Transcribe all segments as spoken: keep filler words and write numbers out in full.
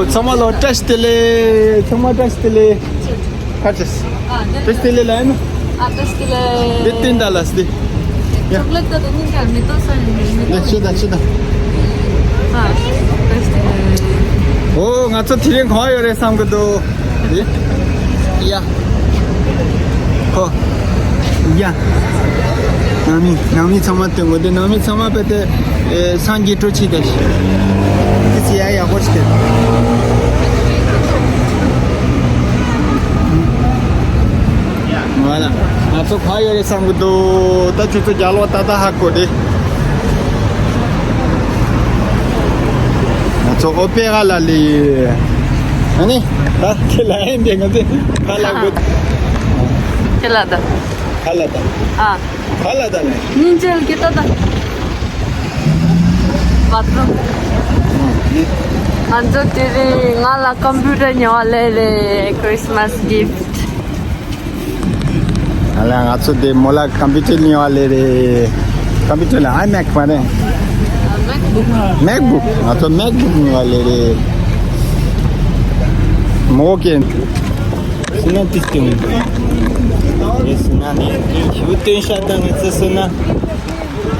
ཚང་མ་ལ་བཀྲ་ཤིས་བདེ་ལེགས། ཚང་མ་བཀྲ་ཤིས་བདེ་ལེགས། ཁ་ཅིག་ཨ། བཀྲ་ཤིས་བདེ་ལེགས་ལ་ཡིན་ན། ཨ། བཀྲ་ཤིས་བདེ་ལེགས། འདི་བསྟན་ད་ལ་སྟེ། ཡ། ཅོག་ལེ་ཊི་ད་དུ་ཉིན་ཀར་མེ་ཏོག་ས་ཡིན་མེ་ཏོག་ཡ། ཤི་ད་ཤི་ད། ཨ། བཀྲ་ཤིས་བདེ་ལེགས། ཨོ། ང་ཚོ་དེ་རིང་གང་ཡོད་རེད་བསམ་གི་འདུག་ཡ། ཡ། ཧོ། ཡ། ནང་མི་ནང་མི་ཚང་མ་སྟོན་དགོས་ཏེ། ནང་མི་ཚང་མ་དཔེ་དེ། ཨེ། སངས་རྒྱས་སྤྲོ་ཆེ་དེ། དེ་ཚེ་ཡ་ཡག་པོ་ཞིག་དེ། ང་ལ་ང་ཚོ་ག་ཡོད་རེད་བསམ་གི་འདུག་ད་ཁྱོད་ཚོ་རྒྱ་ལོག་ཏག་ཏག་ཧ་གོ་དེ། ང་ཚོ་ཨོ་པེ་ར་ལ་ལི། ཨ་ནི། ད་ཁྱེད་ལ་ཨེ་འདི་ང་ཚོས་ཁ་ལག་དགོས། ཁྱེད་ལ་ད། ཁ་ལག་ད། ཨ། ཁ་ལག་ད་ནི། སྙིང་རྗེ་གི་ད་ད། བ་ཐུམ། ང་ཚོ་དེ་རིང་ང་ལ་ཀམ་པུ་ཊར་ཉོ་བ་ལས་རེད། Christmas gift། ཨ་ལ་ང་ཚོ་དེ་མོ་ལ་ཀམ་པུ་ཊར་ཉོ་བ་ལས་རེད། ཀམ་པུ་ཊར་ལ་ཨའི་མེག་མ་རེད། MacBook། ང་ཚོ་MacBook་ཉོ་བ་ལས་རེད། མོ་གན་སུ་ན་ཏིས་ཀྱང་རེད། སུ་ན་ནི་ཞུ་སྟོན་ཤ་དང་ངེད་ཚོ་སུ་ན།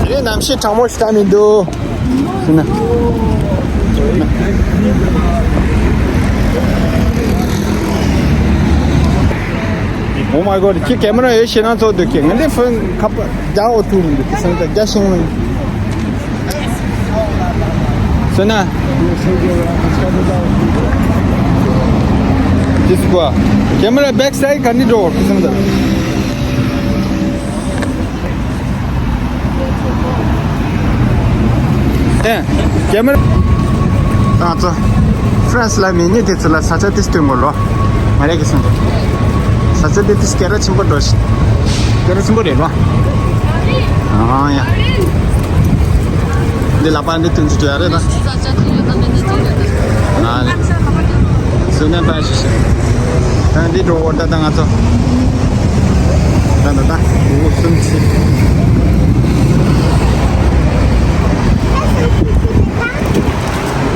དེ་རིང་གནམ་གཤིས་གྲང་མོ་ཞིག་ད་མི་འདུག་སུ་ན། Oh my god, ཁྱི་ཀེ་མ་ར་ཡོད་ཤེས་ན་ཚོགས་འདུག་ཁྱི་ང་འདི་ཕོན་ཁ་པ་རྒྱ་འོ་ཐུག་མི་འདུག་ཁྱི་སང་ད་རྒྱ་ཤིང་མི་འདུག་སོ་ན། དེ་སུ་གོ་ཀེ་མ་ར་བེག་སའི་ག་འདི་འགྲོ་ཁྱི་སང་ད། ཨེ། ཀེ་མ་ར། ང་ཚོ་ཧྥ་རན་སི་ལ་མི་གཉིས་དེ་ཚོ་ལ་ས་ཆ་དེ་སྟོན་དགོས་ལོ། མ་རེད་གི་སོང་། ས་ཆ་དེ་དེ་སྐད་ར་ཆེན་པོ་འགྲོ་ཞིག་སྐད་ར་ཆེན་པོ་རེད་ལོ། ཨ་ཡ། འདི་ལ་པ་འདི་དུང་ཅིག་ཡ་རེད་ད། ཨ་ནི། སུ་ནན་པ་ཞིག་ཞིག་ད་འདི་འགྲོ་འོ་ད་ད་ང་ཚོ། ད་ད་ད། འུ་གསུམ་ཆི།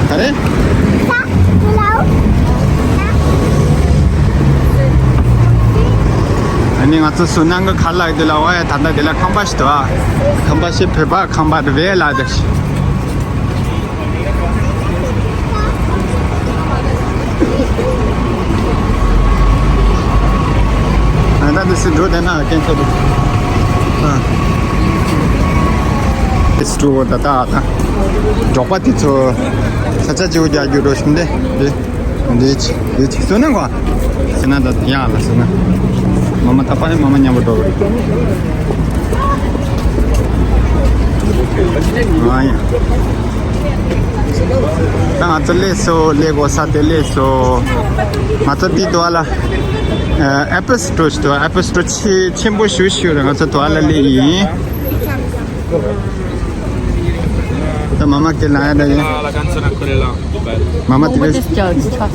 ག་རེ། ཨ་ནི་ང་ཚོ་སུ་ནན་གི་ཁ་ལག་འདི་ལ་བ་ཡ་ད་ད་འདི་ལ་ཁང་པ་ཞིག་འདུག་ཨ། ཁང་པ་ཞིག་བོད་པ་ཁང་པ་རེད་ལ་འདི་ཞིག་ཨ་ད་འདི་སི་འགྲོ་དེ་ན་ཀན་སལ་འདུག་ཨ། ཨིས་ཀྲུ་ད་ད་ད། འབྲོག་པ་དེ་ཚོ་ས་ཆ་ཅིག་རྒྱག་རྒྱུ་འགྲོ་བཞིན་དེ་རེད། འདི་ཅི་འདི་ཅི་སོ་ན་གོ། སོ་ན་ད་ཡང་ལ་སོ་ན། མ་མ་ད་པ་ནི་མ་མ་མཉམ་པོ་འགྲོ་གི་རེད། ཨ་ཡ། ད་ང་ཚོ་སླེབས་སོ། སླེབས་དགོས་ས་དེ་སླེབས་སོ། ང་ཚོ་དེ་དུ་བ་ལ་ཨེ་པལ་སི་ཊོར་ཞིག་འདུག་ཨེ་པལ་སི་ཊོར་ཆེ་ཆེན་པོ་ཞིག་ཞིག་རེད། ང་ཚོ་དུ་བ་ལ་སླེབས་ཡིན། ད་མ་མ་ཀེ་ལ་ཡ་ད་ཡིན། མ་མ་དེ་རེད།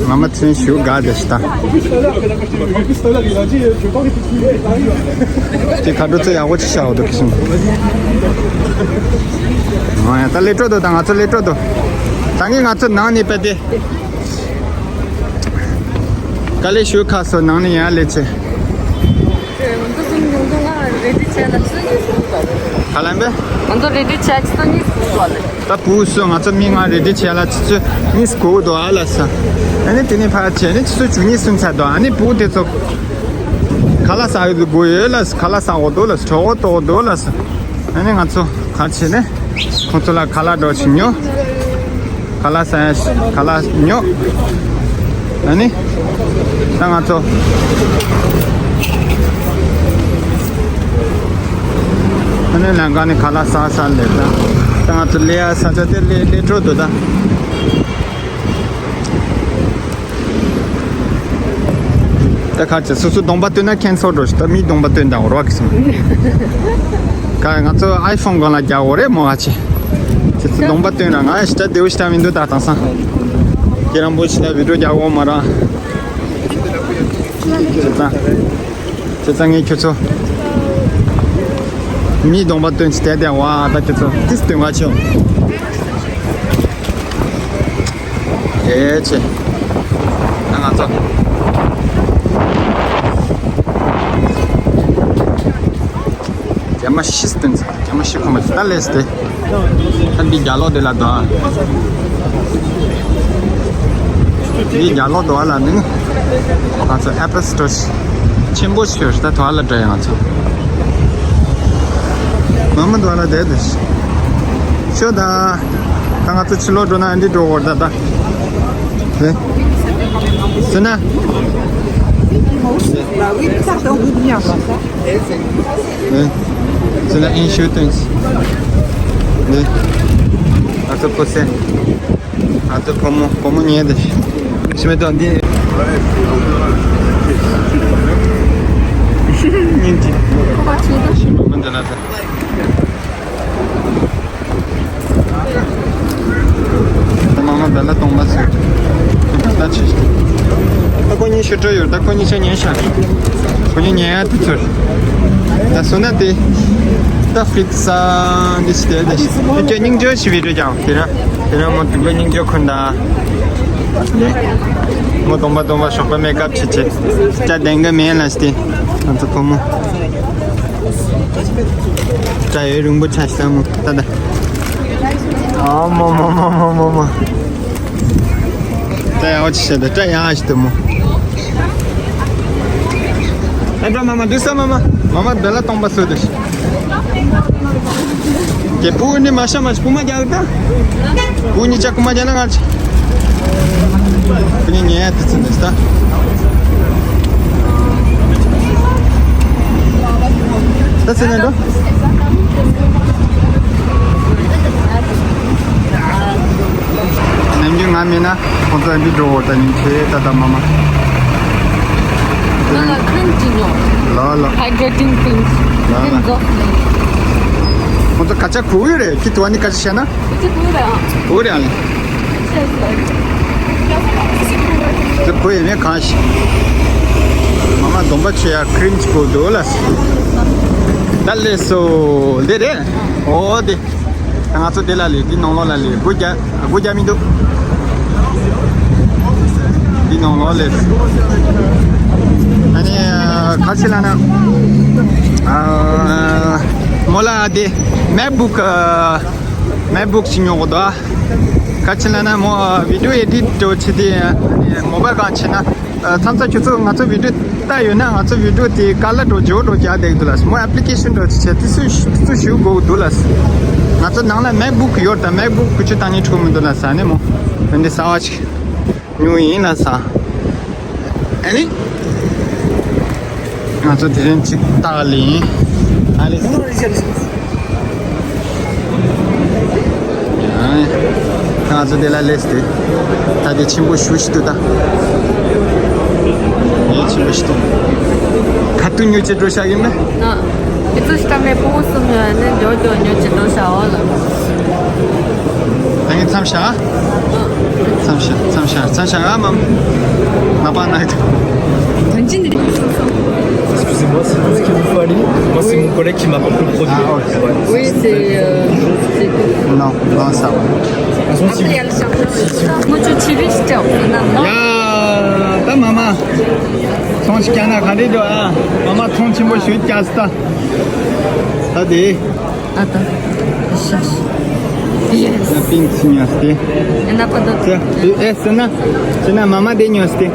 མ་མ་དེ་ཞུ་དགའ་བསྡད་ཤི་ད། དེ་ཁ་དྲོ་ཚོ་ཡག་པོ་ཅིག་བྱ་འོ་དོ་ཁི་སོང་། ཨ་ཡ་ད་སླེབས་འགྲོ་དོ། ད་ང་ཚོ་སླེབས་འགྲོ་དོ། ད་ངས་ང་ཚོ་ནང་ནས་པད་དེ། དཀའ་ལས་ཞུ་ཁ་སོ་ནང་ནས་ཡར་སླེབས་ཚེ། ང་ཚོ་གསུམ་ཉུང་ཉུང་ང་རེ་ཌི་བྱས་ལ་ཆུ་གཉིས་སུ་འགྲོ་བ་རེད། ག་ལ་འབད། ང་ཚོ་རེ་ཌི་བྱས་ཆུ་གཉིས་སུ་འགྲོ་བ་རེད། ད་བུ་སུ་ང་ཚོ་མི་ང་རེ་ཌི་བྱས་ལ་ཆུ་ཚོད་གཉིས་སུ་འགོར་འདུག་ཨ་ལ་ས། ཨ་ནི་དེ་ནས་ཕར་བྱས་ནས་ཆུ་ཚོད་བཅུ་གཉིས་སུ་ཚར་འདུག་ཨ་ནི་བུ་དེ་ཚོ་ཁ་ལག་ཟ་ཡོད་དགོས་ཡོད་ལ་ཁ་ལག་ཟ་འོ་འདུག་ལ་གྲོད་ཁོག་ལྟོགས་འདུག་ལ་ས། ཨ་ནི་ང་ཚོ་ག་བྱས་ནས་ཁོང་ཚོ་ལ་ཁ་ལག་འགྲོ་ཞིག་ཉོ། ཁ་ལག་ཟ་ཡ་ཞིག་ཁ་ལག་ཉོ། ཨ་ནི། ད་ང་ཚོ། ཨ་ནི་ལམ་ཁ་ནས་ཁ་ལག་ཟ་ས་ལས་ད། ད་ང་ཚོ་སླེབས་ཡ་ས་ཆ་དེ་སླེབས་སླེབས་འགྲོ་འདུག་ད། ད་ཁ་ཆེ་སོ་སོ་གདོང་པ་སྟོན་ན་ཁྱེད་ཚོ་འགྲོ་ཞིག་ད་མིའི་གདོང་པ་སྟོན་དང་རོགས་གི་སོང་། ཁ་ང་ཚོ་ཨའི་ཕོན་སྒང་ལ་རྒྱག་འོ་རེད་མོ་ཨ་ཆེ། ཁྱེད་ཚོ་གདོང་པ་སྟོན་ར་ང་ཨེ་ཤི་ད་དེའུ་ཤི་ད་མི་འདུག་ད་དང་སང་། ཁྱེད་རང་པོ་ཤི་ད་བི་ཌིའོ་རྒྱག་འོ་མ་ར། ཁྱེད་ཚང་ཁྱེད་ཚང་ངས་ཁྱོད་ཚོ། མིའི་གདོང་པ་སྟོན་ཅི་དེ་དེ་བ་ད་ཁྱེད་ཚོ་ཏིས་སྟོན་ག་ཆོ། ཨེ་ཆེ། རྒྱ་མ་ཤི་སྟོན་ཚ། རྒྱ་མ་ཤི་ཁོམ་པ་ད་ལས་ཏེ། ད་འདི་རྒྱ་ལོག་དེ་ལ་དོ། འདི་རྒྱ་ལོག་དོ་ལ་ནི། ང་ཚོ་ཨེ་པལ་སི་ཊོར་ཆེན་པོ་ཤོད་ད་དོ་ལ་འདྲ་ཡང་ང་ཚོ། མ་མ་དོ་ལ་བསྡད་དེ། ཤོད་ད། ད་ང་ཚོ་ཕྱི་ལོགས་འགྲོ་ན་འདི་འགྲོ་འོར་ད་ད། ཨེ། སུ་ན། Bah oui, pardon, vous venez en passant. ཨེ། སུ་ན་ཨིན་ཤུ་ཏན་སི། ཨེ། ཨ་ཚོ་ཕོ་སེ། ཨ་ཚོ་ཕོ་མོ་ཕོ་མོ་ཉེ་དེ། ཤི་མེ་ཏོ་འདི། ཉིན་གཅིག་ཤི་མ་མ་འདི་ལ་ད། ད་མ་མ་བེ་ལ་སྟོང་པ་ཟེར། ད་ཆི་ཞིག་ད་ཁོ་གཉིས་ཤི་སྤྲོ་ཡོད། ད་ཁོ་གཉིས་ཆ་ཉན་ཤག་ཁོ་གཉིས་ཉན་ཡ་དུས་ཚོད། ད་སོ་ན་དེ། ད་ཧྥི་རིག་ས་འདི་ཞིག་དེ་དེ་ཞིག་དེ་སྙིང་རྗེ་ཞིག་བི་ཌིའོ་ཀྱང་དེ་ར། དེ་ར་མོ་དུག་ལ་སྙིང་རྗེ་ཁོན་ད། མོ་སྟོང་པ་སྟོང་པ་ཞོགས་པ་མེ་ཀབ་བྱེད་བྱེད། ཅ་དེང་གི་མེན་ལ་ཞིག་དེ། ང་ཚོ་ཕོ་མོ། སྐྲ་ཡོད་རིང་པོ་ཆ་ཞིག་ལ་མོ་ད་ད། ཨ་མོ་མོ་མོ་མོ་མོ་མོ། སྐྲ་ཡག་ཅིག་བྱས་ད་སྐྲ་ཡག་ཞིག་ད་མོ། ཨ་འགྲོ་མ་མ་འདུག་ས་མ་མ། མ་མ་བེ་ལ་སྟོང་པ་སོད་དུ་ཞིག་དེ་པུ་ནི་མ་ཤ་མ་ཤ་པུ་མ་རྒྱག་ད། པུ་ནི་ཅག་པུ་མ་རྒྱག་ན་ང་ཅི། པུ་ནི་ཉེ་དུ་ཚིན་དུ་ས། ད་ཚིན་ནས་འགྲོ། ནམ་རྒྱུན་ང་མིན་ན་ཁོང་ཚོ་འདི་འགྲོ་འོ་ད་ཉིན་ཁྱེད་ད་ད་མ་མ། ང་ལ་ཁྲིམས་ཅི་ཉོ། ལ་ལ། Hydrating cream. ལ་ལ། ཁྲིམས་ཛོ། ཁོང་ཚོ་ཁ་ཆ་ཁུ་ཡོད་རེད། ཁྱི་དུ་བ་ནི་ཁ་ཆ་བཤད་ན། ཁྱི་ཁུ་རེད་ཨ། ཁུ་རེད་ཨ་ལེ། ཤེས་སོ། ཁྱི་ཁུ་ཡོད་མེད་གང་ཤེས། མ་མ་སྡོམ་པ་ཆེ་ཡ་ཁྲིམས་ཅི་ཁུ་འདུག་ལ། ད་ལེ་སོ་འདི་རེད། ཨོ་དེ། ང་ཚོ་དེ་ལ་ལས་དེ་ནང་ལོགས་ལ་ལས་སྒོ་རྒྱག་སྒོ་རྒྱག་མི་འདུག་དེ་ནང་ལོགས་ལས། ཨ་ནི་ཁ་ཆེ་ལ་ན་མོ་ལ་དེ་MacBook MacBook ཞིག་ཉོ་གོ་དོ། ཁ་ཆེ་ལ་ན་མོ་video edit འགྲོ་ཆེ་དེ་mobile གང་ཆེ་ན། མཚམས་མཚམས་ཁྱོད་ཚོ་ང་ཚོ་བི་ཌིའོ་ལྟ་ཡོད་ན་ང་ཚོ་བི་ཌིའོ་དེ་ཀ་ལ་འགྲོ་ཇོ་འགྲོ་རྒྱག་བསྡད་འདུག་ལ། མོ་ཨེ་པི་ལི་ཀེ་ཤན་འགྲོ་བྱས་དུས་ཚོད་དུས་ཚོད་ཞུ་དགོས་འདུག་ལ། ང་ཚོ་ནང་ལ་MacBook ཡོད་ད། MacBook བཅུ་དང་གཉིས་འཕྲོ་མི་འདུག་ལ་ས་ནས་མོ་འདི་གསར་བ་ཅིག་ཉོ་ཡིན་ལ་ས། ཨ་ནི། ང་ཚོ་དེ་རིང་ཅིག་ལྟ་ག་ལ་ཡིན། ཨ་ལེ། ང་ཚོ་དེ་ལ་སླེབས་ཏེ། ད་དེ་ཆེན་པོ་ཞུ་ཞིག་ཏུ་ད། ཡེ་ཆེན་པོ་ཞིག་ཏུ། ཁ་ཐུག་ཉོ་ཆེ་འགྲོ་ཤག་ཡིན་མེད། ཨ། ཁྱེད་ཚོ་ཤི་ཀ་མེད་པོ་གསུམ་ཡོད་ནས་འགྲོ་འགྲོ་ཉོ་ཆེ་འགྲོ་ཤག་འོ་ལ། ད་ངས་མཚམས་བཞག་མཚམས་བཞག་མཚམས་བཞག་མཚམས་བཞག་ཨ་མ། ང་པ་ན་ཡོད། Excusez-moi, c'est tout ce qu'il vous fallait. Moi, c'est mon collègue qui m'a porté le produit. Ah, ok. Ouais. Oui, c'est, euh, c'est tout. Non, non, ça va. Après, il y a le chargeur et tout ça. Moi, je suis riche, tiens. Non, non. ཡ། ད་མ་མ། ཚོང་ཞིག་རྒྱག་ན་ག་འདྲས་འདུག་ཨ། མ་མ་ཚོང་ཆེན་པོ་ཞིག་རྒྱག་སི་ད། ད་དེ། Attends, je cherche. Yes. La pink, c'est mieux, c'était. Il n'y en a pas d'autre. Tiens, et, eh, c'est là. C'est là, maman, des nuances, c'était.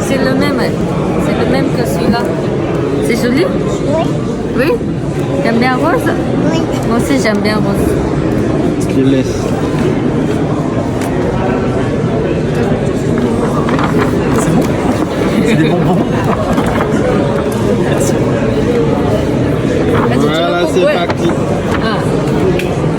C'est le même, hein. C'est le même que celui-là. C'est joli ? Oui. Oui ? T'aimes bien rose ? Oui. Moi aussi, j'aime bien rose. Je laisse. C'est des bonbons. Voilà, c'est parti.